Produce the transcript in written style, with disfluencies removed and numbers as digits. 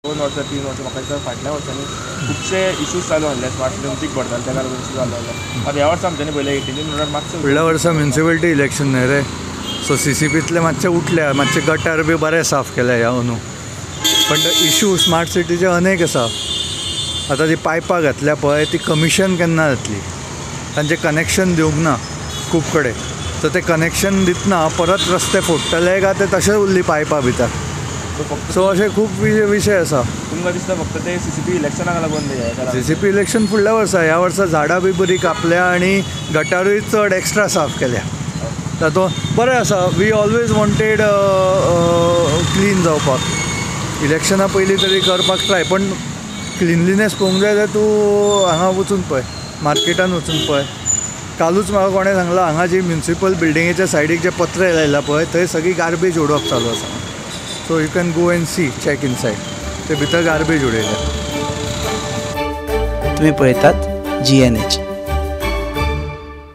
2 वर्सां 3 वर्सां म्हाका दिसता फाटल्या वर्सांनी खुबशे इशूज चालू आसले स्मार्ट सिटीन उदीक भरताले ताका लागून इशू चालू आसलो. आतां ह्या वर्सा आमच्यांनी पळयलें 18 म्हणल्यार मातशें फुडल्या वर्सा म्युनिसिपॅलिटी इलेक्शन न्हय रे, सो सीसीपींतले मातशे उठल्या, मातशे गटार बी बरें साफ केले ह्या अंदू. पण इशू स्मार्ट सिटीचे अनेक आसा. आतां ती पायपां घातल्या पळय ती कमिशन केन्ना जातली, तांचें कनेक्शन दिवंक ना खूब कडेन. सो ते कनेक्शन दितना परत रस्ते फोडटले काय ते तशेंच उरली पायपां भितर. सो अशे खूब विशय आसा. तुमकां दिसता फक्त ते सीसीपी इलेक्शनाक लागून? सीसीपी इलेक्शन फुडल्या वर्सा. ह्या वर्सा झाडां बी बरी कापल्या आनी गटारूय चड एक्स्ट्रा साफ केल्या. तातूंत बरें आसा. We always wanted clean जावपाक, इलेक्शना पयलीं तरी करपाक ट्राय. पण क्लिनलीनेस पळोवंक जाय जाल्यार तूं हांगा वचून पळय, मार्केटान वचून पळय. कालूच म्हाका कोणें सांगलां हांगा जी म्युनिसिपल बिल्डिंगेच्या सायडीक जे पत्रे लायला पळय थंय सगळी गार्बेज उडोवप चालू आसा. So you can go and see, check inside, ते भितर गार्बेज उडयल्या. तुमी पळयतात GNH.